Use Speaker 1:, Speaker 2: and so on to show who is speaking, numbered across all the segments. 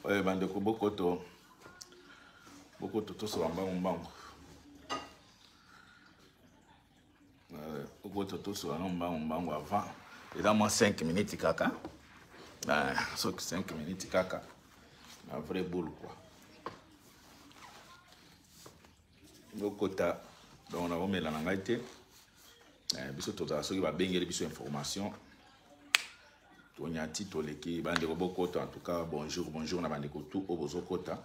Speaker 1: Oyo bandeko bokoto bokoto tosola mbangu mbangu. Bokoto tosola no mbangu mbangu avant eza mwa 5 minutes kaka, soki 5 minutes kaka na vrai boule quoi. Bokota donc nakomela na ngai te. Biso tozala soki babengeli biso information tonyati toleki. Bandeko bokota, en tout cas bonjour, bonjour na bandeko tout oyo bozokota.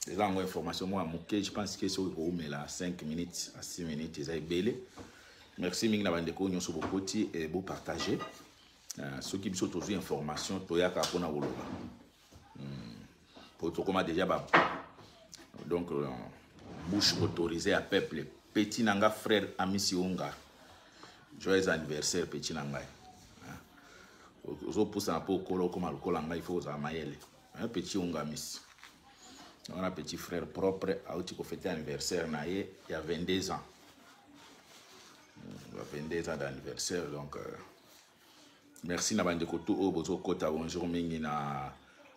Speaker 1: Eza yango information moko ya moke, je pense que soki koumela 5 minutes à 6 minutes eza ebele. Merci mingi na bandeko nyonso bokoti e bopartage. Soki biso tozwi information toyaka mpona koloba po tokóma déjà ba donc bouche autorisée ya peuple. Petit na nga frère Amisi Onga, joyeux anniversaire petit na ngai. Ozopusana mpo okola okóma lokola ngai, il faut ozala mayele. Petit Onga Amisi wana, petit frère propre, auti kofete anniversaire na ye ya 22 ans, 22 ans d'anniversaire. Donc merci na bandeko tu oyo bozokota. Bonjour mingi na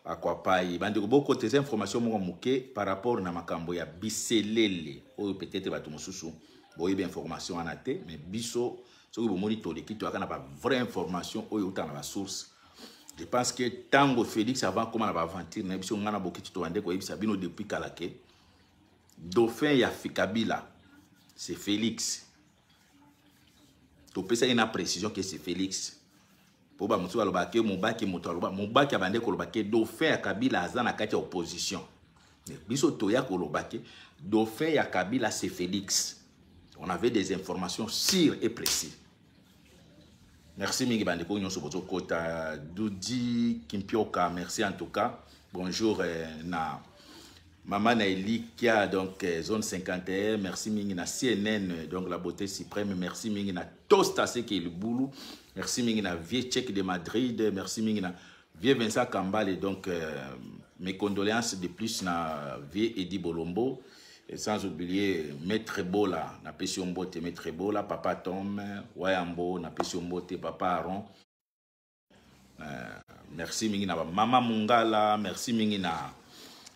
Speaker 1: Akwapai. Bandeko bokota, eza information moko moke par rapport na makambo ya biselele oyo peut-être bato mosusu boyebi information wana te, mais biso soki bomoni toleki toyaka na bavrai information oyo euta na basource. Je pense que ntango Félix avant koma na baaventure na biso, ngai na bokiti tobande koyebisa bino depuis kala ke dauphin ya Kabila, c'est Félix. Topesaki na précision ke c'est Félix, mpo bamosusu balobaka ke Mobaki moto aloba. Mobaki abande koloba ke dauphin ya Kabila aza na kati ya opposition. Biso toya koloba ke dauphin ya Kabila, c'est Félix. On avait des informations sûres et précises. Merci mingi bandeko nyonso bozokota. Dudi Kimpioka, merci en tout cas. Bonjour na mama na Elikia, donc zone 51. Merci mingi na CNN, donc la beauté suprême. Merci mingi na Tosta Seke Libulu. Merci mingi na Vieux Tchèque de Madrid. Merci mingi na Vieux Vincent Kambale. Donc mes condoléances de plus na Vieux Edi Bolombo. Et sans oublier Maître Bola, na pesi mbote Maître Bola, Papa Tom, Wayambo, na pesi mbote Papa Aaron. Merci mingi na Mama Mungala, merci mingi na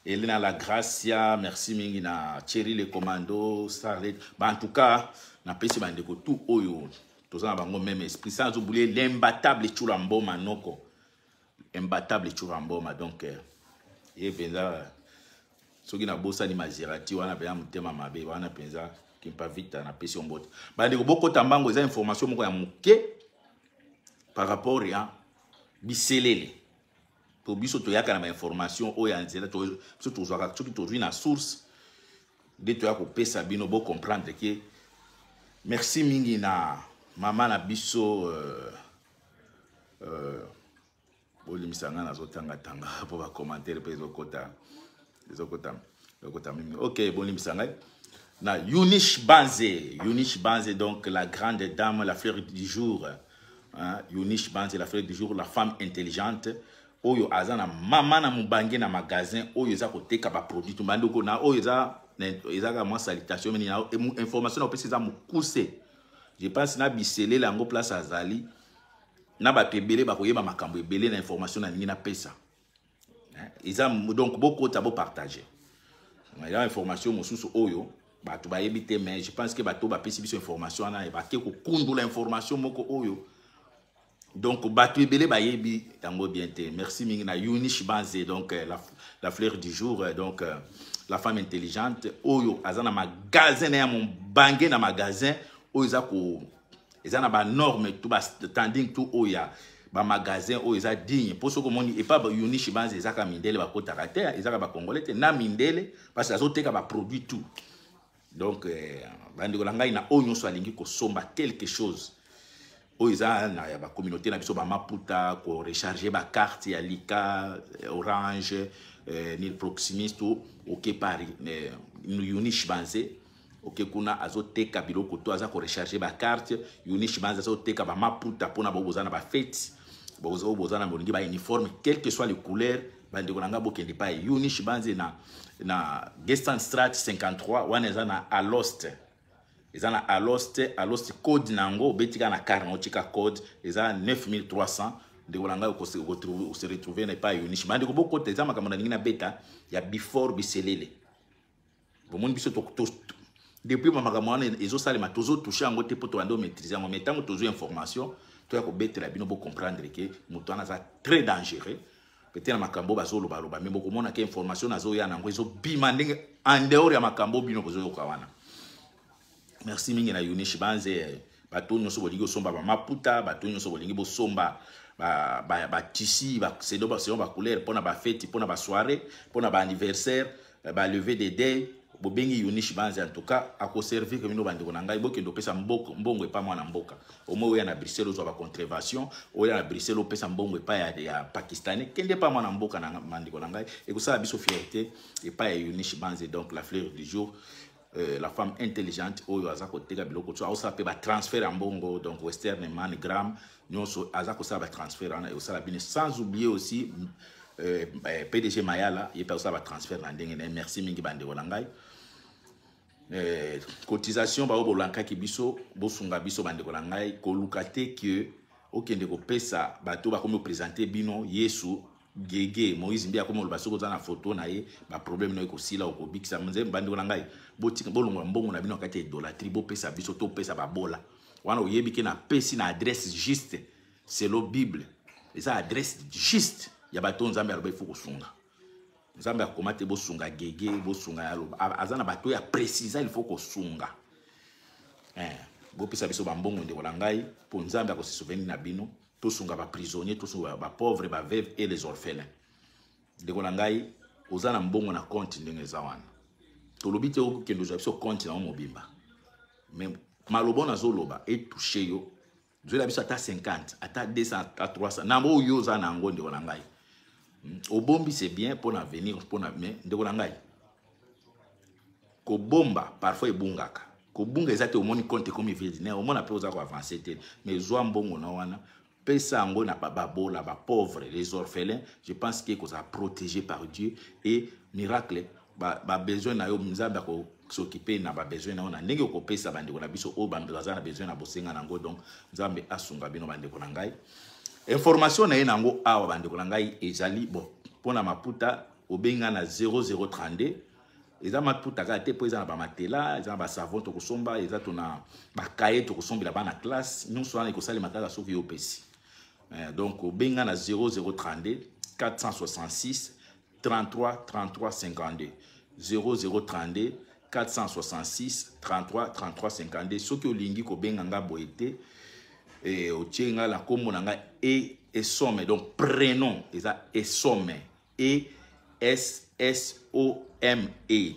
Speaker 1: Elena La Gracia, merci mingi na Thierry Le Commando, Starlet. Bah, en tout cas, na pesi bandeko tout oyo toza na bango même esprit, sans oublier l'imbattable Chula Mboma noko. Imbattable Chula Mboma, donc ye penza soki nabosani Maserati wana mpenza motema mabe wana mpenza Kimpa Vita, napesi yo mbote. Bandeko bokota mbango, eza information moko ya moke par rapport ya biselele. Po biso toyaka na bainformation oyo ya nzela, biso tozwaka soki tozwi na source nde toya kopesa bino bocomprendre ke. Merci mingi na mama na biso bolimisa ngai nazotangatanga mpo bacommentaire mpe ezokota ezokota ezokota mingi. Ok, bolimbisa ngai na Yunish Banze. Yunish Banze, donc la grande dame, la fleur du jour, hein? Yunish Banze, la fleur du jour, la femme intelligente oyo aza na mama na mobange na magasin oyo eza koteka baproduit. Bandeko na oyo eza ezaka mwa salutation meni na information na opesi eza mokuse. Je pense na biselele yango place azali na bato ebele bakoyeba makambo ebele na information nalingi napesa eza. Donc bokota, bopartage. Eza information mosusu oyo bato bayebi te, mais je pense que bato bapesi biso information wana bake kokundula information moko oyo donc bato ebele bayebi yango bien te. Merci mingi na Yunish Banze, donc la fleur du jour, donc la femme intelligente oyo aza na magasin na ya mobange, na magasin oyo eza ko eza na banorme tout, bastanding tout oyo ya bamagasin oyo eza digne. Mpo soki omoni epa Yunish Banze, ezaka mindele bakotaka te, ezaka bacongolais te na mindele, parce que azoteka baproduit tout. Donc bandeko na ngai, na oyo nyonso alingi kosomba quelque chose oyo eza na ya bacommunauté na biso, bamaputa, korecharge bacarte ya Lika, Orange, nil Proximus to oke Paris, Yunish Banze, oke kuna azoteka biloko to aza korecharge bacarte. Yunish Banze azoteka bamaputa mpona bao boza na bafete, oyo boza na bolingi bauniforme, quelle que soit les couleurs. Bandeko na ngai, bokende pa Yunish Banze na Gestan Strat 53 wana, eza na Alost, eza na Alost. Alost, code na yango obeti kaka na car na otika, code eza 9300. Ndeko na ngai, ose retrouve na epai ya Eunice. Bandeko, bokota, eza makambo nalingi nabeta ya before biselele. Bomoni biso depuis makambo wana ezosalema, tozotouche yango te mpo tobandi omaîtrise yango. Mais ntango tozwi information, toya kobetela bino, bocomprendre ke moto wana aza très dangereux. Peut-être na makambo bazolobaloba, mais bokomona ke information nazoya nango ezobima ndenge en dehors ya makambo bino bozoyoka wana. Merci mingi na Eunice Banze. Bato nyonso bolingi kosomba bamaputa, bato nyonso bolingi bosomba batisi selon bacouleur mpona bafeti, mpona basoirée, mpona baanniversaire, balevée de deuil, bobengi Eunice Banze. En tout cas, akoservir bino. Bandeko na ngai, bokende opesa mbongo epa mwana mboka. Omoi oya na Bruxelles, ozwa bacontravaction, oya na Bruxelles, opesa mbongo epai ya Pakistanais. Kende epa mwana mboka na bandeko na ngai, ekosala biso fierté, epai ya Eunice Banze. Donc la fleur du jour, la femme intelligente oyo aza koteka biloko so, aosala mpe batransfert ya mbongo, donc Western, MoneyGram, nyonso aza kosala batransfert wana, ekosala bino. Sans oublier aussi PDG Mayala, ye mpe akosala batransfert na ndenge na ye. Merci mingi, bandeko na ngai. Cotisation baoyo bolankaki biso, bosunga biso, bandeko na ngai. Koluka te ke okende kopesa bato bakomi koprésente bino Yesu gege. Moïse mbi akomi oloba soki oza na foto na ye, baproblème no ekosila, okobikisa. Nzembe, bandeko na ngai, botika, bolongola mbongo na bino na kati ya idolâtrie. Bopesa biso, topesa babola wana. Oyebi ke napesi na adresse juste selon Bible, eza adresse juste ya bato Nzambe aloba ifo kosunga. Nzambe akoma te bosunga gege, bosunga. Aloba aza na bato ya précisa, il faut kosunga. Bopesa biso bambongo, ndeko na ngai, mpo Nzambe akose souvenir na bino. Tosunga baprisonnier, tosunga bapauvre, baveuve et les orphelins. Ndeko na ngai, oza na mbongo na compte ndenge eza wana, tolobi te okende ozwa biso compte na yo mobimba, mais maloba nazoloba etouche yo, zwela biso ata 50, ata 200, ata 300 na oyo oza na yango. Ndeko na ngai, obombi, c'est bien mpona avenir, mpona. Mais ndeko na ngai, kobomba parfois ebungaka. Kobunga eza te omoni compte ekomi vide, ne omona mpe oza koavance te. Mais zwa mbongo na wana, pesa yango na babola, bapauvre, les orphelins. Je pense ke kozala protégé par Dieu et miracle, babesoin na yo, Nzambe akos'occuper na babesoin na yo na ndenge okopesa bandeko na biso oyo baza na besoin na bosenga nango. Donc Nzambe asunga bino, bandeko na ngai. Information na ye nango awa, bandeko na ngai, ezali bon mpona maputa. Obenga na 0032. Eza maputa kaka te, mpo eza na bamatela, eza na basavon tokosomba, eza to na bakaye tokosombela bana classe. Nyonso wana ekosalema kaka soki yo opesi. Donc obenga na 0032 466 33 33 52, 0032 466 33 33 52. Soki olingi kobenga nga boye te, otie nga na nkombo na ngai e Esome. Donc prénom eza Esome, E S S O M E.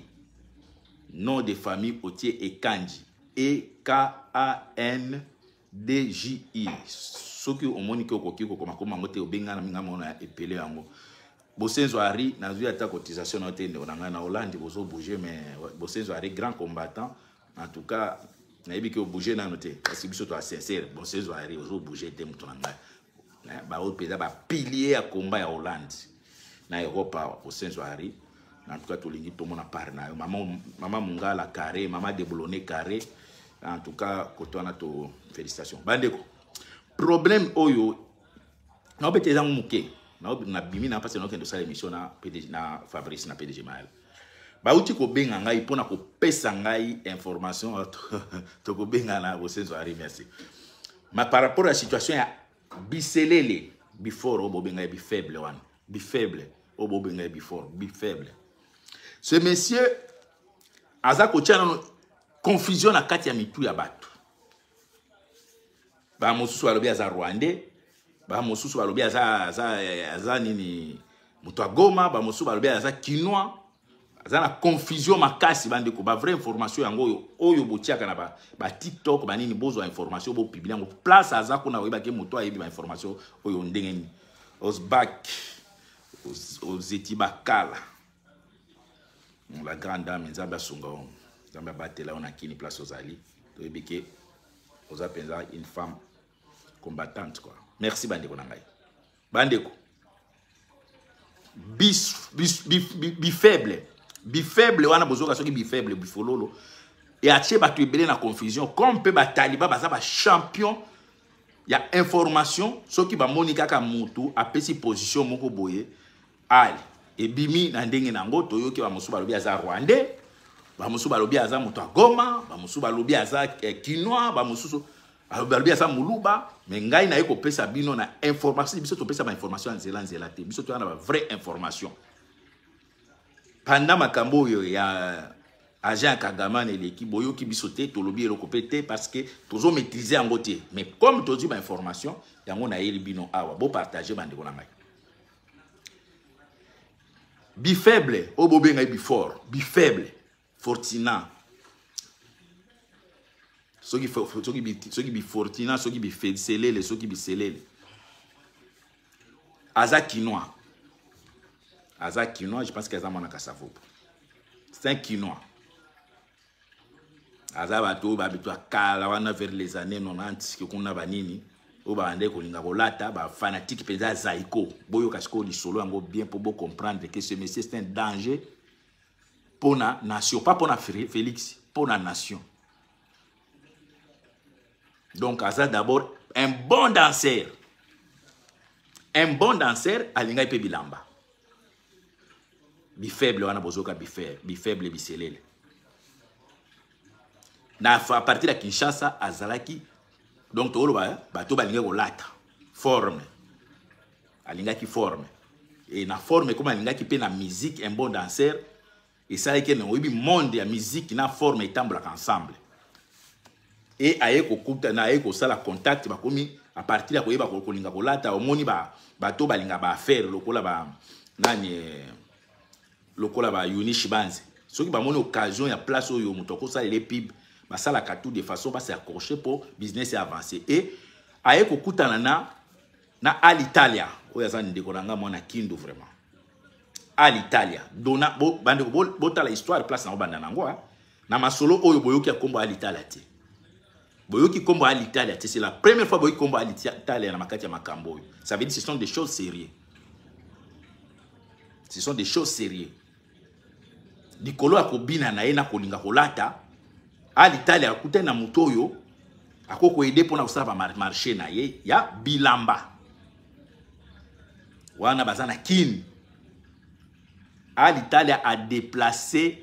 Speaker 1: Nom de famille otie Ekanji, E K A N D J I. Soki omoni ke okoki kokoma koma yango te, obenga na minga mona ya epele yango. Bosenzo Ari, nazwi ata cotisation na yo te, ndeko na ngai na Hollande. Bozobouge, mais Bosenzo Ari, grand combattant, en tout cas nayebi ke obouge nano te, parce que biso toa sincère. Bosenzo Ari, ozobouge te, moto na ngai. Baoyo mpenza bapilier ya combat ya Hollande na Europe awa. Bosenzo Ari, en tout cas tolingi tomona part na yo. Mama, mama Mongala carré, mama Debolone carré, en tout cas koto wana to félicitation. Bandeko, problème oyo naobeta ezango moke, nabimi na mpasi, naokende kosala émission na PDG, na Fabrice, na PDG Mayala. Bauti kobenga ngai mpona kopesa ngai information. Tokobenga na Bosenzo Ari, merci. Ma par rapport à situation ya biselele before, oyo bobenga ye bifaible wana, bifaible oyo bobenga ye before bifaible, ce monsieur aza kotia nano confusion na kati ya mitu ya bato. Bamosusu balobi aza Rwandais, bamosusu balobi aza nini, moto ya Goma, bamosusu balobi aza Kinois. Aza na confusion makasi. Bandeko, bavrai information yango oyo, oyo botiaka na baTikTok ba banini, bozwa information, bopublie yango place aza kuna, oyebaki moto ayebi bainformation oyo ndenge nini. Osbak Ozeti Bakala, la grande dame, Nzambe asunga yo, Nzambe abatela yo na kini place ozali. Toyebi ke oza mpenza une femme combattante, quoi. Merci, bandeko na ngai. Bandeko, bifaible, bifaible wana bozoka soki bifaible, bifololo e atie bato ebele na confusion, comme mpe bataliba baza bachampion. ya information. Soki bamoni kaka mutu apesi position moko boye, ale ebimi na ndenge nango. Toyoki bamosusu balobi aza Rwandais, bamosusu balobi aza moto ya Goma, bamosusu balobi aza Kinois, bamosusu balobi aza Moluba. Mais ngai naye kopesa bino na information. Biso topesa bainformation ya nzela nzela te, biso toya na bavrai information. Pendant makambo oyo ya agent ya Kagame na eleki, boyoki biso te, tolobi eloko mpe te, parce que tozomaîtrise yango te. Mais comme tozwi bainformation yango, nayeli bino awa, bopartage, bandeko na ngai. Bifaible oyo bobengai bifort, bifaible Fortina, soki bifortina, soki biselele, soki biselele, aza Kinois, aza Kinois. Je pense que aza mwana Kasavubu, c'est un Kinois. Aza bato oyo bato ya kala wana, vers les années 90 kuna, banini oyo babandaki kolinga kolata, bafanatike mpenza ya Zaiko. Boyoka sikoyo lisolo yango bien mpo bocomprendre que ce monsieur, c'est un danger mpona nation, pas mpona Félix, mpona nation. Donc aza d'abord un bon danseur, un bon danseur. Alingaki mpe bilamba. Bifaible wana bozoka, bifaible biselele na à partir ya Kinshasa azalaki. Donc tokoloba bato balingaki kolata forme, alingaki forme e na forme comme alingaki mpe na musique, un bon danseur. Esalaki na oyebi monde ya musique na forme etambolaka ensemble. E aye kokuta na aye kosala contact, bakomi à partir ya koyeba kolinga kolata. Omoni bato balinga baaffaire lokola ba nani, lokola ba Yunish Banze, soki bamoni occasion ya place oyo moto akosalela pub, basalaka tout de façon bas'accroche mpo business avance. E aye kokutana na Alitalia oyo aza ndeko na nga, mwana Kindu vraiment. Alitalia dona bo, bandeko, botala histoire place na obanda nango na masolo oyo. Boyoki ya nkombo Alitalia te, boyoki nkombo Alitalia te. C'est la première fois boyoki nkombo Alitalia na makati ya makambo oyo. Ça veut dire, ce sont des choses sérieuses, ce sont des choses sérieuses. Likolo ya kobina na ye na kolinga kolata, Alitalia akutani na moto oyo akoki koaider mpona kosala bamarché na ye ya bilamba. Wana baza na Kini, Alitalia adéplace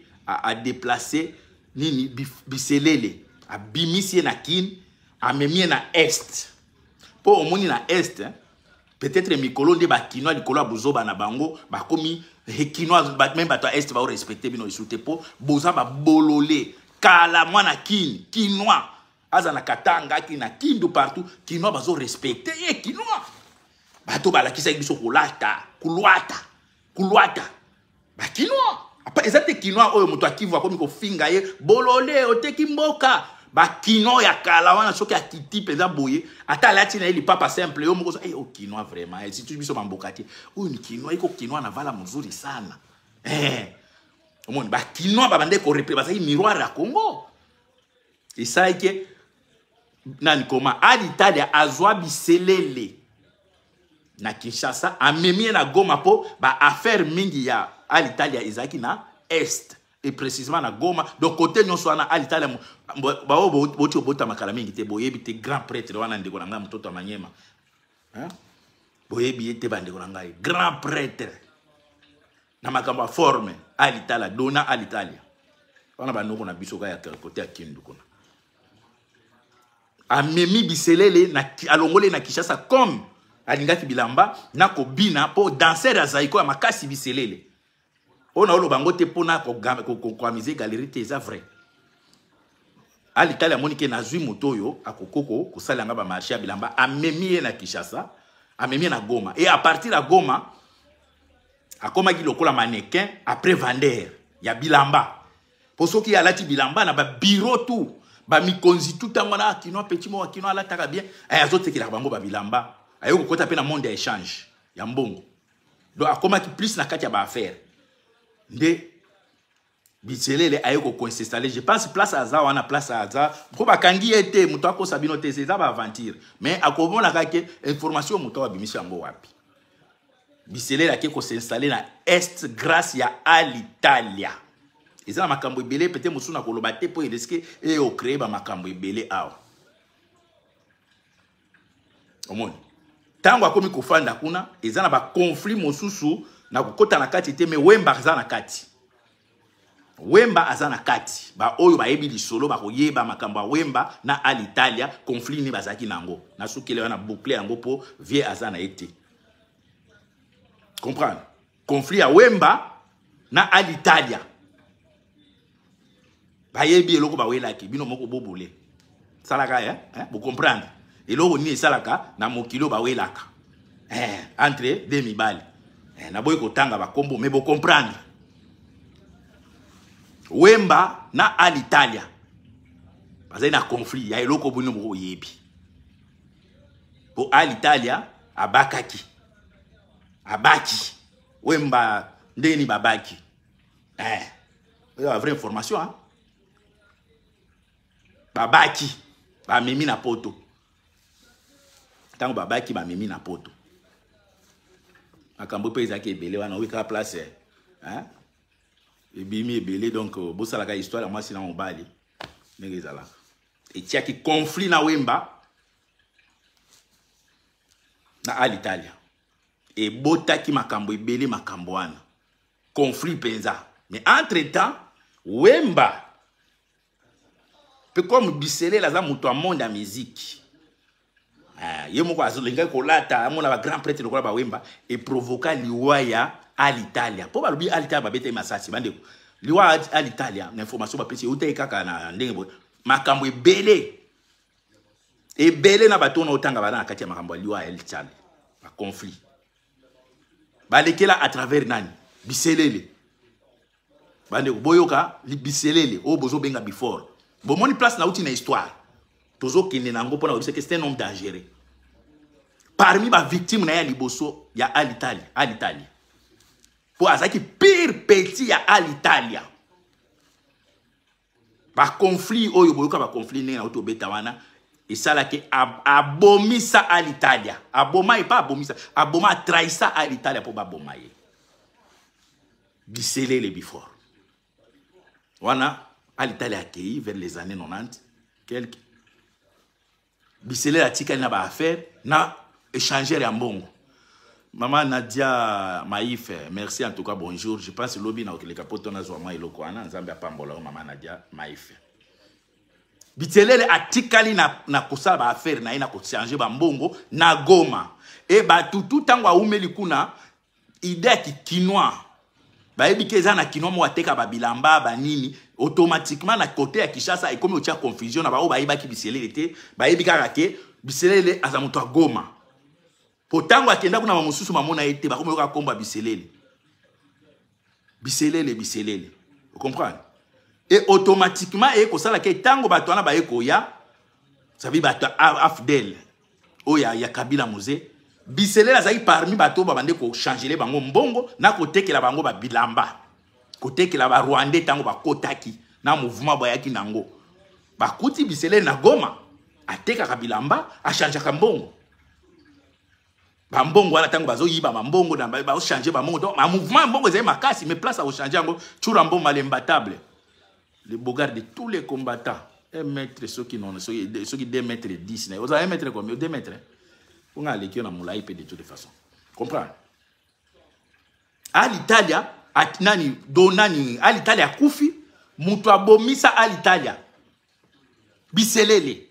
Speaker 1: nini, biselele, abimisi ye na Kini, amemi ye na Est. Mpo omoni na Est, peut-être mikolo nde bakinois, likolo ya bozoba na bango, bakomi kinois. Même bato ya Est baorespecte bino lisusu te, mpo boza babolole. Kala mwana Kini, Kinois aza na Katanga, aki na Kindu, partout Kinois bazorespecte ye. Kinois, bato balakisaki biso kolata, kulwata, kulwata, bakinois. Eza te Kinois oyo moto akivu akomi kofinga ye: "Bolole, oteki mboka." Bakinois ya kala wana, soki akiti mpenza boye, ata alati na ye lipapa simple, yo moko so hey, okinois vraiment. Surtout biso bamboka te, oyo ni Kinois, iko Kinois na vala mozuri sana. Omoni bakinois babande korepre, bazalaki miroir ya Congo. Esalaki nani, koma Alitalia azwa biselele na Kinshasa, amemi ye na Goma, mpo baaffaire mingi ya Alitalia ezalaki na Est et précisément na Goma. Donc côté nyonso wana Alitalia, baoyo boti obotama kala mingi te, boyebi te grand prêtre wana, ndeko na ngai, mototo ya Manyema, boyebi ye te, bandeko na ngai. Grand prêtre na makambo ya forme, Alitala dona Alitalia wana, banoko na biso kaka ya côté ya Kindu kuna. Amemi biselele na, alongoli na Kinshasa comme alingaki bilamba na kobina, mpo danser azali ko ya makasi. Biselele oyo naoloba yango te mpona koamuser galerie te, eza vrai. Alitali amoni ke nazwi moto oyo akokoko kosala yanga bamarché ya bilamba, amemi ye na Kinshasa, amemi ye na Goma. Et à partir ya Goma, akomaki lokola mannequin après vendeur ya bilamba, mpo soki alati bilamba na babiro tout, bamikonzi tout, ntango wana akinois, petit moko akinois alataka bien, azotekelaka bango babilamba. Aye kokota mpe na monde ya échange ya mbongo. Donc akomaki plus na kati ya baaffaire. Nde biselele aye kokoinstalle, je pense place aza wana, place aza mpo bakangi ye te. Moto akosa bino te, eza baaventure. Mais akomonaka ke information moto ayo abimisi yango wapi. Biselele ake kosinstalle na Est grâce ya Alitalia. Eza na makambo ebele pete mosusu na koloba te, mpo erisque eye ocréer bamakambo ebele awa. Omoni ntango akomi kofanda kuna, eza na baconflit mosusu na kokota na kati te, me Wemba aza na kati. Wemba aza na kati. Baoyo bayebi lisolo bakoyeba makambo ya Wemba na Alitalia, conflit nini bazalaki na yango. Nasukeli wana, boucle yango, mpo vie aza na ye te. Comprendre conflit ya Wemba na Alitalia, bayebi eloko bawelaki. Bino moko bobule salaka, eh? Eh? Bocomprendre eloko nini esalaka na mokili oyo bawelaka, eh, entre de mibali, eh, naboyi kotanga bakombo, me bocomprendre. Wemba na Alitalia bazali na conflit ya eloko bino moko boyebi, po Alitalia abakaki, abaki Wemba ndenge nini babaki, eh, oyo vraie information, hein? Babaki, bamemi na Poto. Ntango babaki, bamemi na Poto, makambo mpe ezalaki ebele wana. Oyo kaka place, hein? Ebimi ebele. Donc bosalaka histoire ya mwasi na mobali ndenge ezalaka. Etiaki conflit na Wemba na Alitalia, ebotaki makambo ebele. Makambo wana, conflit mpenza. Mais entre temps Wemba mpe, comme Biselele aza moto ya monde ya musique, ye moko azolingaki kolata, amona bagrand prêtre lokola bawemba, eprovoka liwa ya Alitalia, mpo balobi Alitalia babetaki masasi. Bandeko, liwa Alitalia, na information bapesi, eutaki kaka na ndenge boye. Makambo ebele ebele na bato wana otanga bana na kati ya makambo ya liwa ya Alitalia, baconflit balekela à travers nani? Biselele. Bandeko, boyoka, Biselele oyo bozobenga before, bomoni place nauti na histoire, tozokende na yango mpona koyebisa ke c'est un homme dangereux. Parmi bavictime na ye ya liboso ya Alitalia, Alitalia mpo azalaki pire petit ya Alitalia. Baconflit oyo boyoka, baconflit ndenge nauti obeta wana, esalaki abomisa Alitalia, aboma ye pa, abomisa, aboma, atrahisa Alitalia mpo baboma ye. Biselele before wana, Alitalia akei vers les années 90 quelque. Biselele atikali na baaffaire na échangeur ya mbongo. Mama Nadia Maïf, merci en tout cas, bonjour. Je pense lobi na okeleka poto nazwa mwa eloko wana. Nzambe apambola yo, mama Nadia Maïf. Biselele atikali na kosala baaffaire na ye, na kochange bambongo na Goma. E batutu, ntango awumeli kuna, idée ya kikinois, bayebi ke eza na kinois moko ateka babilamba banini. Automatiquement na côté ya Kinshasa ekomi otia confusion na baoyo bayebaki Biselele te. Bayebi kaka ke Biselele aza moto ya Goma, po ntango akenda kuna, bamosusu bamona ye te. Bakomi yoka nkombo ya Biselele, Biselele, Biselele, ocomprendre? Et automatiquement eye kosala ke ntango bato wana baye koya, sabi bato AFDL oyo ya Kabila Mzee, Biselele azalaki parmi bato oyo babande kochangele bango mbongo na kotekela bango babilamba, kotekela Barwandais. Ntango bakotaki na mouvement, bayaki nango, bakuti Biselele na Goma atekaka bilamba, achangeaka mbongo. Bambongo wana, ntango bazoyiba bambongo, bazochange bambongo, donc bamouvement ya mbongo ezali makasi. Mais place akochange yango, Tshoura Mboma, l'imbattable, le beau gars de tous les combattants, 1 mètre soki non, soki 2 mètres 10 na oza 1 mètre combien? 2 mètres mponga aleki yo na molai mpe. De toute façon, comprendre, Alitalia nani do nani, Alitalia akufi. Moto abomisa Alitalia, Biselele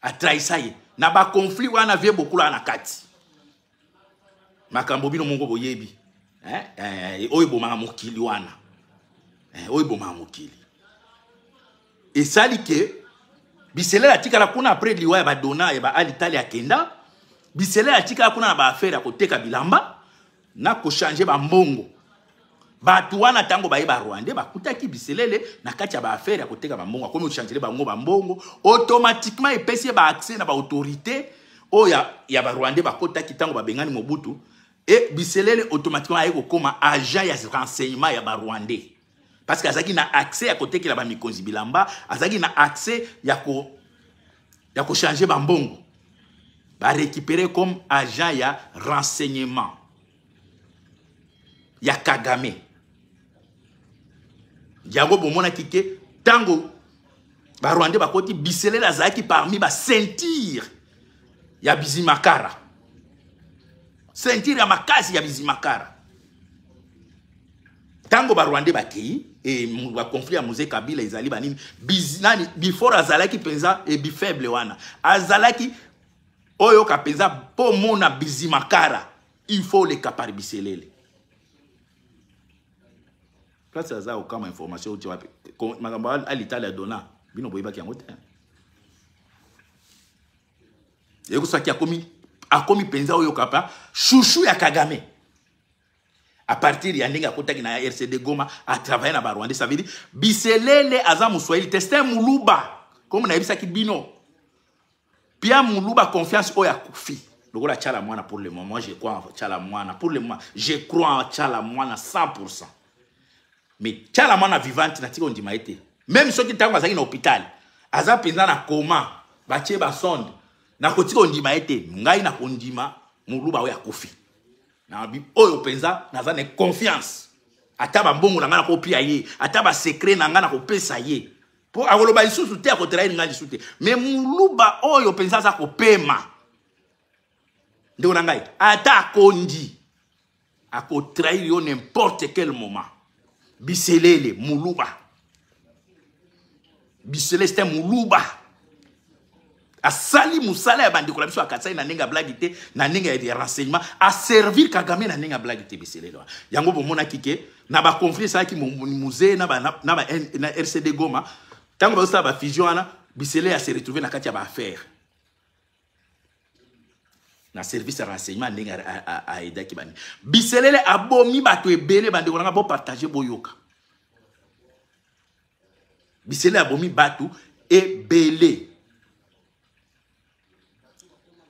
Speaker 1: atrahisa ye na baconflit wana. Vie bokula na kati makambo bino moko boyebi, eh? Eh, oyo ebomaka mokili wana, eh, oyo ebomaka mokili, esali ke Biselele atikala kuna après liwa ya badona ya baalitali. Akenda, Biselele atikala kuna na baaffaire ya koteka bilamba na kochange bambongo. Bato wana, ntango baye Barwandais, bakutaki Biselele na kati ya baaffaire ya koteka bambongo, akomi kochangele bango bambongo. Automatiquement epesi ye baaccès na baautorité oyo ya Barwandais bakotaki ntango babengani Mobutu. E Biselele automatiquement aye kokóma agent ya renseignement ya Barwandais, parce que azalaki na accès ya kotekela bamikonzi bilamba, azalaki na accès ya kochange bambongo. Barécupéré comme agent ya renseignement ya Kagame. Yango bomonaki ke ntango Barwandais bakoti, Biselele azalaki parmi baceinture. ya Bizimakara, ceinture ya makasi ya Bizimakara. Ntango barwandais bakei e baconflit ya Mzee Kabila ezali banini nani before azalaki mpenza ebifaible wana azalaki oyoka mpenza mpo mona Bizimakara il faut oleka par Biselele. Place aza okama information outi wapi? Makambo alitali ya dona bino boyebaki yango te. Ekosaki akomi akomi mpenza oyoka pa chouchou ya Kagame à partir ya ndenge akotaki na RCD Goma a travailler na ba Rwandais. Ça veut dire Biselele aza muswahili te, c'est un muluba comme nayebisaki bino. Pia muluba confiance oyo akufi lokola Tshala Mwana. Pour le moment, moi je crois en Tshala Mwana. Pour le moment, je crois en Tshala Mwana 100%, mais Tshala Mwana vivante natika ondima ye te. Même soki ntango azalaki na hôpital, aza mpenza na coma, batie basonde, nakotika ondima ye te. Ngai nakondima moluba oyo akufi na oyo mpenza naza na confiance. Ata bambongo na ngai nakopia ye, ata basecret na ngai nakopesa ye, mpo akoloba lisusu te, akotrahir ngai lisusu te. Mais moluba oyo mpenza aza kopema, ndeko na ngai, ata akondi, akotrahir yo n'importe quel moment. Biselele muluba, Biselele c'est un muluba. Asali mosala ya bandeko na biso akasai na ndenge ya blague te, na ndenge ya renseignement, aservir Kagame na ndenge ya blague te. Biselele yango bomonaki ke na baconflit esalaki Mzee na RCD Goma, ntango bazosala bafusion wana, Biselele ase retrouve na kati ya baaffaire na service ya renseignement, ndenge aedaki bani. Biselele abomi bato ebele. Bandeko nanga, bopartage, boyoka. Biselele abomi bato ebele.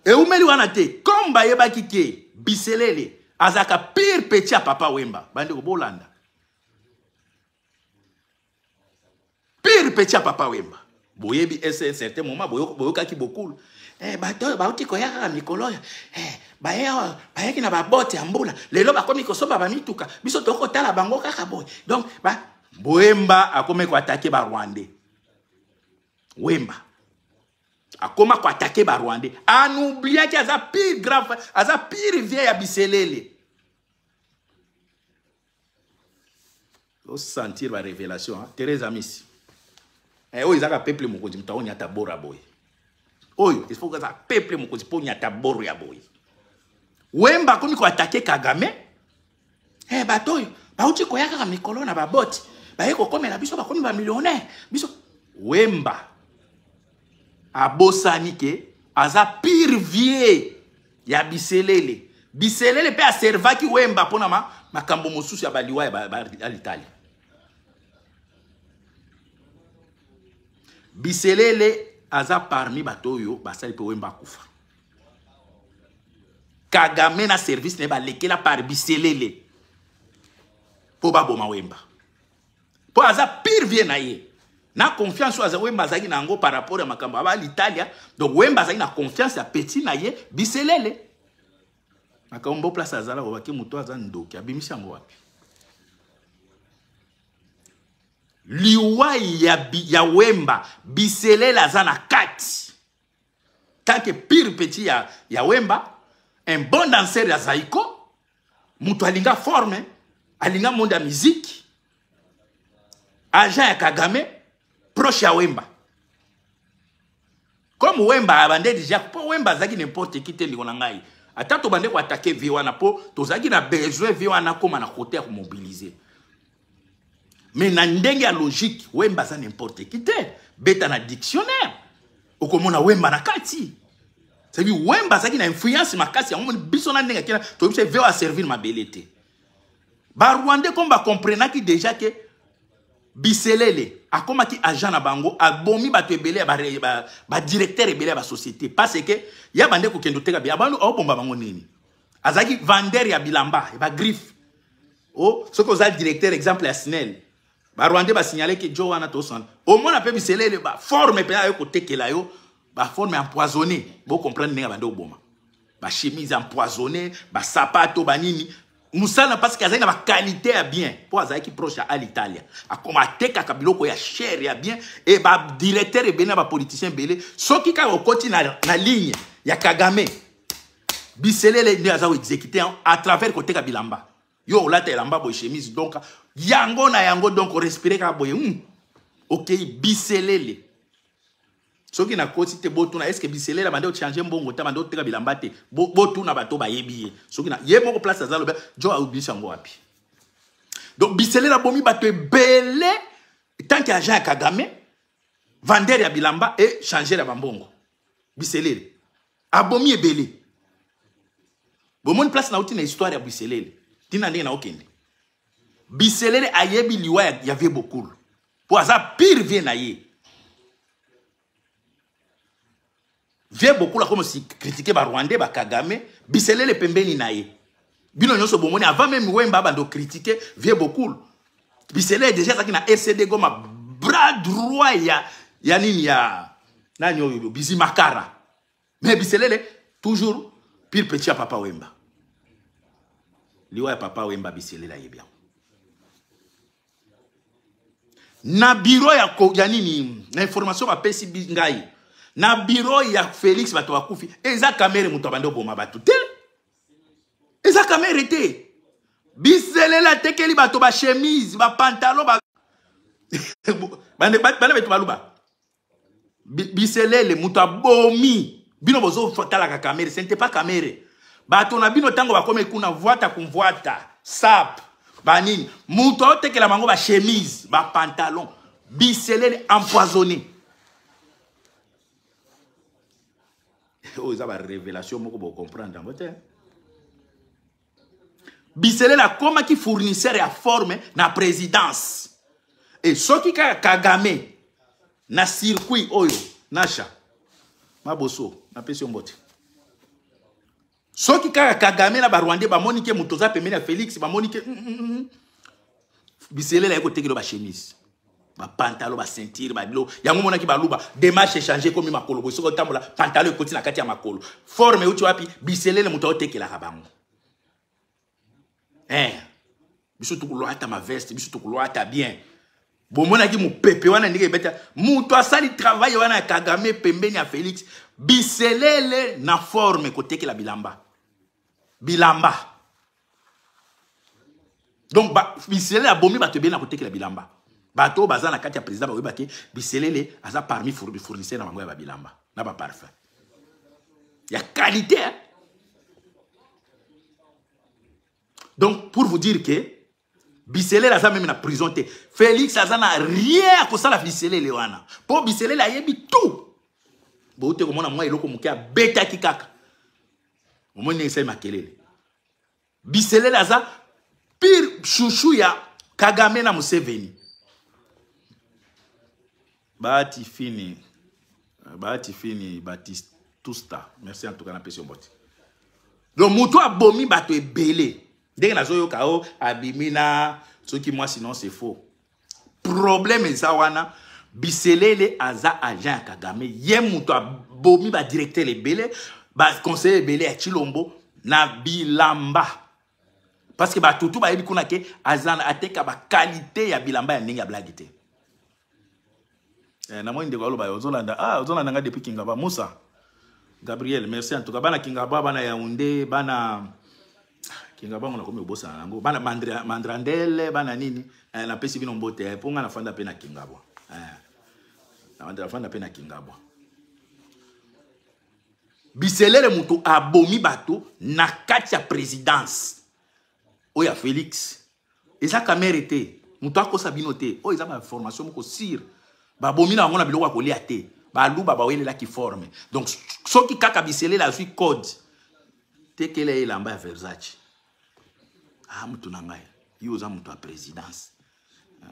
Speaker 1: Eumeli wana te, comme bayebaki ke Biselele azalaka pire petit ya Papa Wemba. Bandeko, bolanda, pire petit ya Papa Wemba. Boyebi ese un certain moment boyokaki bokulu bato oyo bauti koya kaka mikolo oyo, baye bayaki na babote ya mbula, lelo bakomi kosomba bamituka, biso tokotala bango kaka boye. Donc ba Wemba akomi koattaquer barwandais. Wemba akoma koattaquer barwandais, anoubliaki aza pire grave, aza pire vieux ya Biselele. Osentir barévélation, hein? Thérèse Amisi, oyo ezaka peuple mokonzi, moto aonyata bora boye. Oyo il faut kaza peuple mokonzi mpo onyata boro ya boye. Wemba akomi koattaquer Kagame. Bato oyo bauti koya kaka mikolo na baboti, baye kokomela biso, bakomi bamillionnaire, biso. Wemba abosani ke aza pire vieux ya Biselele. Biselele mpe aservaki Wemba mpona makambo mosusu ya baliwa ya litali. Biselele aza parmi bato oyo basali mpe Wemba akufa. Kagame na service na ye balekela par Biselele mpo baboma Wemba, mpo aza pire vieux na ye na confiance oyo aza Wemba azalaki na yango par rapport ya makambo aba l'Italia. Donc Wemba azalaki na confiance ya petit na ye Biselele. Makambo place azala obaki moto aza ndoki, abimisi yango wapi? Liwa ya Wemba, Biselele aza na kati tant que pire petit ya Wemba, un bon danseur ya Zaiko, moto alinga forme, alinga monde ya musique, agent ya Kagame, proche ya Wemba. Comme Wemba abande déjà, mpo Wemba azalaki n'importe qui te. Ndeko na ngai, ata tobande koattaquer vieux wana mpo tozalaki na besoin vieux wana akóma na côté ya komobiliser, mais na ndenge ya logique, Wemba aza n'importe qui te. Beta na dictionnaire, okomona Wemba na kati. C'est-à-dire Wemba azalaki na influence makasi. Yango moni biso na ndenge akena toyebi biso vieux aservir mabele te. Barwandais, comme bacomprenaki déjà ke Biselele akomaki agent na bango, abomi bato ebele ya badirecteur ebele ya basociété, parce que ya bande kokende oteka abandi aobomba bango nini. Azalaki vendeur ya bilamba ya bagriffe. O soki oza directeur, exemple ya SNEL, barwandais basignale ke jo wana tosana, omona mpe Biselele baforme mpe ayo kotekela yo baforme empoisonné. Bocomprendre ndenge bande oboma bachemise empoisonné, basapato, banini, mosala, parce que azalaki na baqualité ya bien, mpo azalaki proche ya Alitalia. Akoma atekaka biloko ya cher, ya bien, e badirecteur ebele na bapoliticien ebele. Soki kaka okoti na ligne ya Kagame, Biselele nde aza koexécute à travers koteka bilamba. Yo olata elamba boye, chemise, donc yango na yango, donc orespire kaka boye, Okei Biselele. Soki nakoti te, botuna est ce que Biselele bande ochange mbongo te, bande oteka bilamba te? Botuna bato bayebi ye. Soki na ye moko place aza, loba jo aobimisa yango wapi. Donc Biselele abomi bato ebele tant que agent ya Kagame, vendeur ya bilamba e changer ya bambongo. Biselele abomi ebele. Bomoni place nauti na histoire ya Biselele, ntina ndenge naokende. Biselele ayebi liwa ya vie Bokulu po aza pire vie na ye. Vie Bokulu akomi si critiquer Barwandais, Bakagame. Biselele pembeni na ye. Bino nyonso bomoni, avant même Wemba abanda ocritiquer vie Bokulu, Biselele déjà azalaki na RCD Goma, bras droit ya nini, ya nani oyo, Bizimakara. Mais Biselele toujours pire petit ya Papa Wemba. Liwa ya Papa Wemba, Biselele ayebi yango. Na bureau ya nini, na information bapesi ngai, na bureau ya Félix, bato bakufi. Eza Kamerhe moto abandi oboma bato te, eza Kamerhe te. Biselele atekeli bato bachemise, bapantalon, bana beto baluba. Biselele moto abomi bino. Bozotalaka Kamerhe, ce n'était pas Kamerhe. Bato na bino, ntango bakomi kuna, vwata kumvwata sap banini, moto aotekela bango bachemise, bapantalon, Biselele empoisonné. Oyo eza barévélation moko, bocomprendre yango te. Biselele akomaki fournisseur ya forme na présidence. E soki kaka Kagame na circuit oyo, Nasha Maboso, napesi yo mbote. Soki kaka Kagame na Barwandais bamoni ke moto oza pembeni ya Félix, bamoni ke Biselele aye kotekela bachemise, bapantalon, baceinture, babilo yango. Monaki baluba, démarche échange, ekomi makolo boye. Soki otambola, pantalon ekoti na kati ya makolo. Forme euti wapi? Biselele moto aotekelaka bango. Biso tokolwata maveste, biso tokolwata bien. Bomonaki mopepe wana ndenge ebeta. Moto asali travail wana ya Kagame pembeni ya Félix, Biselele na forme kotekela bilamba, bilamba. Donc Biselele abomi bato ebele na kotekela bilamba. Bato oyo baza na kati ya président bakoyeba ke Biselele aza parmi fournisseur na bango ya babilamba na baparfum ya qualité, hein? Donc pour vous dire que Biselele aza même na prison te, Félix aza na rien akosala Biselele wana, mpo Biselele ayebi tout. Boute komona mwa eloko moke abetaki kaka, omoni ndenge esali makelele. Biselele aza pire chouchou ya Kagame na Museveni. Bahati Fini, Bahati Fini Batistusta, merci en tout cas, napesi yo mbote. Donc moto abomi bato ebele ndenge nazoyoka o abimi na soki mwasi, non, c'est faux. Problème eza wana, Biselele aza agent ya Kagame. Ye moto abomi badirecteur ebele, baconseiller ebele ya Chilombo na bilamba, parce que batutu bayebi kuna ke aza ateka baqualité ya bilamba ya ndenge ya blague te. Namoni ndeko aloba ozolanda, ozolanda nga depuis Kingaba. Musa Gabriel, merci en tout cas. Bana Kingaba, bana Yaoundé, bana Kingaba ngo nakomi kobosana yango, bana Mandrandele, bana nini, napesi bino mbote, mpo nga nafanda mpe na Kingabwa, nafanda mpe na Kingabwa. Biselele moto abomi bato na kati ya présidence oyo ya Félix, eza Kamerhe te. Moto akosa bino te, oyo eza bainformation moko sire. Babomi na bango na biloko ya kolia te. Baluba bawelelaki forme. Donc soki kaka Biselele azwi code, tekela ye elamba ya Versace, ah, motu na ngai, yo oza moto ya présidence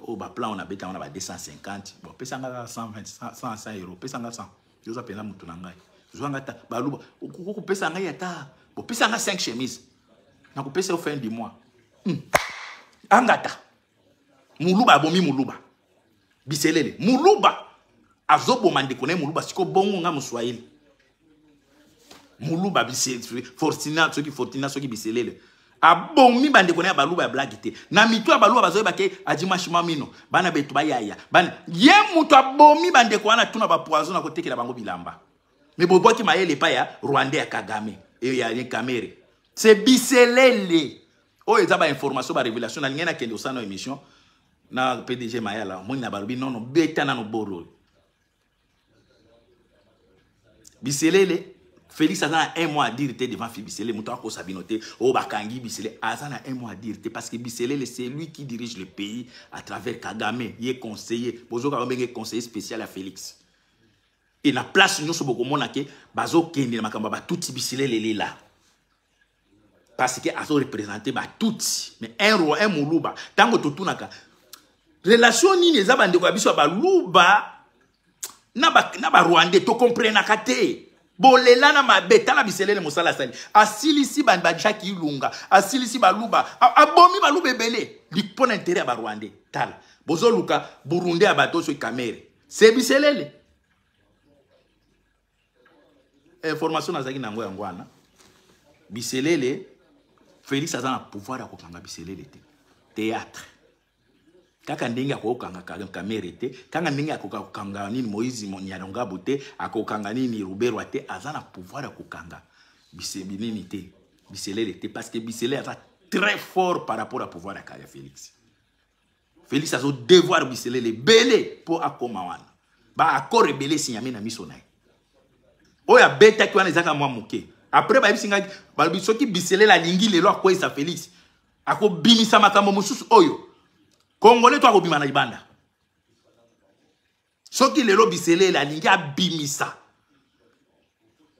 Speaker 1: oyo, baplan oyo nabeta wana ba 250, bon, pesanga kaka 120, 100, 100 euro, pesanga 100. Yo oza mpenza motu na ngai, zwanga ata baluba okoki kopesa ngai ata bopesa nga 5 chemise, nakopesa yo fin du mois. Angata muluba abomi muluba. Biselele muluba azoboma ndeko na ye muluba. Siko bongo nga moswahili muluba, Fortina, soki Fortina, soki Biselele abomi bandeko na ya baluba ya blague te, na mito ya baluba bazoyeba ke adimashima mino bana betu bayaya bana. Ye moto abomi bandeko wana, tuna bapoison na kotekela bango bilamba. Mais bobwaki mayele epai ya Rwandais ya Kagame e ya Kamere. C'est biselele. Oyo eza ba information ba révélation na lingi nakende osala na émission na PDG Mayala omoni na balobi nono beta nano boro. Biselele Félix aza na un mois à dire te devant Biselele moto akosa bino te oyo bakangi Biselele aza na un mois à dire te parce que Biselele c'est lui qui dirige le pays à travers Kagame ye conseiller bozoka babenge conseiller spécial ya Félix et na place nyonso bokomona ke bazokende na makambo ya batutsi Biselele lela parce que azo représenter batutsi mais un roi un muluba ntango totunaka relation nini eza bandeko ya biso ya baluba na barwandais ba tokomprenaka te bolela na mabe tala biselele mosala asali asilisi bajaki ilunga asilisi baluba abomi baluba ebele mpo na intere ya barwandais tala bozoluka burundais ya bato soki kamere se biselele information nazalaki na yango yango wana biselele félix aza na pouvoir ya kokanga biselele te théâtre kaka ndenge akokanga kamere te kaka ndenge akokanga nini moïse nyarongabo te akokanga nini ruberwa te aza na pouvoir ya kokanga bisebi nini te biselele te parce que biselele aza très fort par rapport à pouvoir ya félix Felix azo devoir biselele ebele mpo akoma wana ba accord ebele esinyami na miso na ye oyo abetaki wana ezaka mwa moke après bayebisi ngai balobi soki biselele alingi lelo akweyisa Felix akobimisa makambo mosusu oyo Congolais to akobima na libanda soki lelo biselele alingi abimisa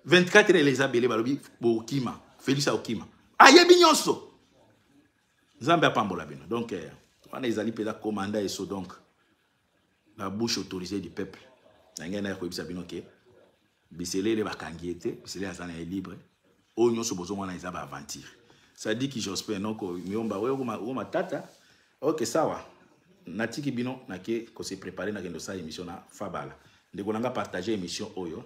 Speaker 1: 24 heures eza bele balobi bokima Felix akokima ayebi nyonso Nzambe apambola bino. Donc eh, wana ezali mpenza commanda eso donc la bouche autorisée du peuple. Na ngai na koyebisa bino ke biselele bakangi ye te, biselele aza na ye libre. Oyo nyonso bozomona eza ba aventure. Sadiki Jospin noko miyomba oyo okoma tata. Ok sawa. Natiki bino nake ko se préparer nakende kosala émission na Fabala. Ndeko na nga partager émission oyo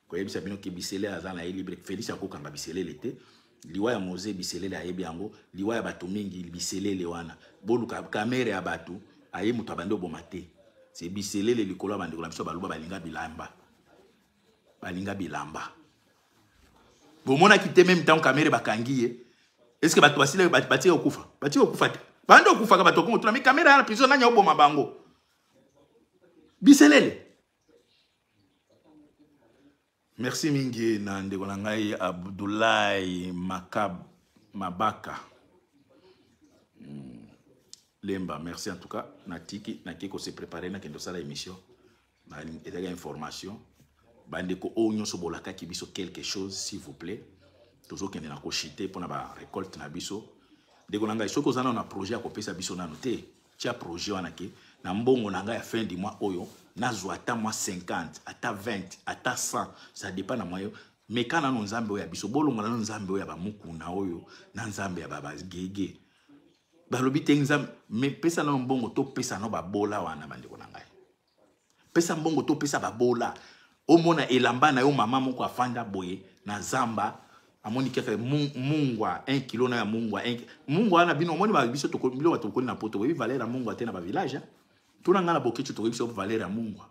Speaker 1: koyebisa bino ke biselele aza na ye libre. Félix akokanga biselele te. Liwa ya Moze biselele ayebi yango, liwa ya bato mingi biselele wana. Boluka kamere ya bato aye moto abandi oboma te. Se biselele likolo ya bandeko na biso baluba balinga bilamba. Balinga bilamba. Bomonaki te meme ntango kamere bakangi ye. Est-ce que bato basila batika kokufa? Batika kokufa te. Bandi okufaka bato kongo tuna mi kamere ya na prison nani oboma bango? Biselele. Merci mingi na ndeko na ngai Abdoulaye Makab Mabaka. Lemba, merci en tout cas. Natiki, naki ko se préparer na kendo sala émission. Na ezali information. Bandeko oyo nyonso bolakaki biso quelque chose s'il vous plaît. Tozokende na koshite mpona ba récolte na biso. Ndeko na ngai soki oza nano na projet ya kopesa biso nano te, tia projet wana ke na mbongo na ngai ya fin du mois oyo nazwa ata mwa 50 ata 20 ata 100 ça dépend na mwa yo meka nano nzambe oyo ya biso bolongola nano nzambe oyo ya bamukuna oyo na nzambe ya babagege balobi te nzambe me pesa nano mbongo topesa nano babola wana bandeko na ngai pesa mbongo topesa babola omona elamba na yo mama moko afanda boye na zamba amoni kaka mungwa 1 kilo na ya mungwa mungwa wana bino omoni biso bilo bato tokoli na poto boyebi valeur ya mungwa te na bavillage tuna ngai na bokecu tokoyebi biso valeur ya mungwa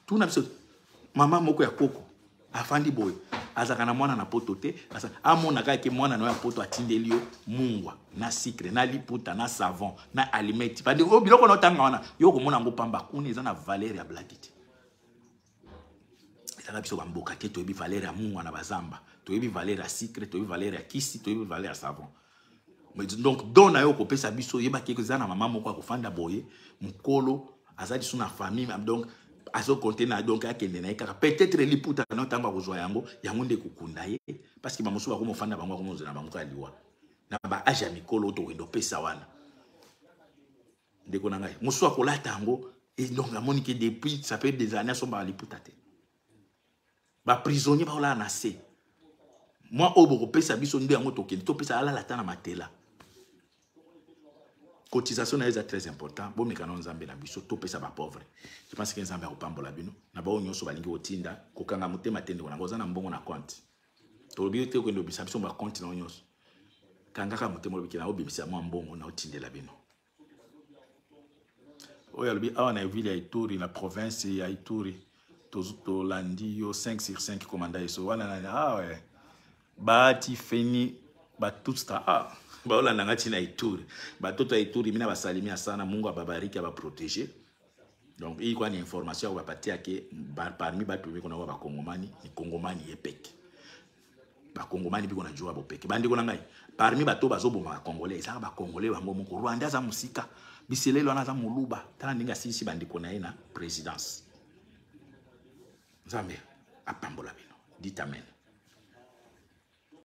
Speaker 1: tuna biso mama moko ya koko afandi boye azalaka na mwana na poto te amona kaka ke mwana na yo ya poto atindeli yo mungwa na sucre na liputa na savon na alimeti bandeko oyo biloko na otanga wana yo okomona yango pamba kuna eza na valeur ya blaki te ezalaka biso bamboka te toyebi valeur ya mungwa na bazamba toyebi valeur ya sucre toyebi valeur ya kisi toyebi valeur ya savon donc don na yo okopesa biso oyebaki eza na mama moko akofanda boye mokolo aza lisu na famille donc azokonte na donc akende na ye kaka peut-être liputa na ntango akozwa yango yango nde ekokunda ye parce que bamosusu bakomofanda bango akomozela bango kaka liwa na baage ya mikolo tokende opesa wana ndeko na ngai mosusu akolata yango donc amoni ke depuis ça fait des années asombaka liputa te baprisonnier baolala na se mwa oyo bokopesa biso nde yango tokende topesa alala ata na matela cotisation na ye eza très important bomeka nao nzambe na biso topesa bapauvre je pense ke nzambe akopambola bino na baoyo nyonso balingi kotinda kokanga motema te ndeko na oza na mbongo na compte tolobi te okende obimisa biso bacompte na yo nyonso kangaka motema olobi ke na obimisa mwa mbongo na otindela bino oyo alobi awa na ville ya Ituri na province ya Ituri Tolandi yo 5 sur 5, komanda Eso wana nani? Ah ouais, Bahati Feni Batusta. Ah, baolanda nga ntina Ituri, batoto ya Ituri, mina basalimia sana. Mungu ababariki, abaprotéger. Donc hii kwa ni information ya kubapatia ke parmi batu biko na bakongomani ni kongomani ye peke. Bakongomani biko najua bopeke. Bandeko na ngai, parmi bato bazoboma bakongolais, ezaka bakongolais bango moko. Rwanda aza mosika, biselelo wana aza moluba. Tala ndenge asilisi bandeko na ye na présidence. Nzambe apambola bino. Dit amen.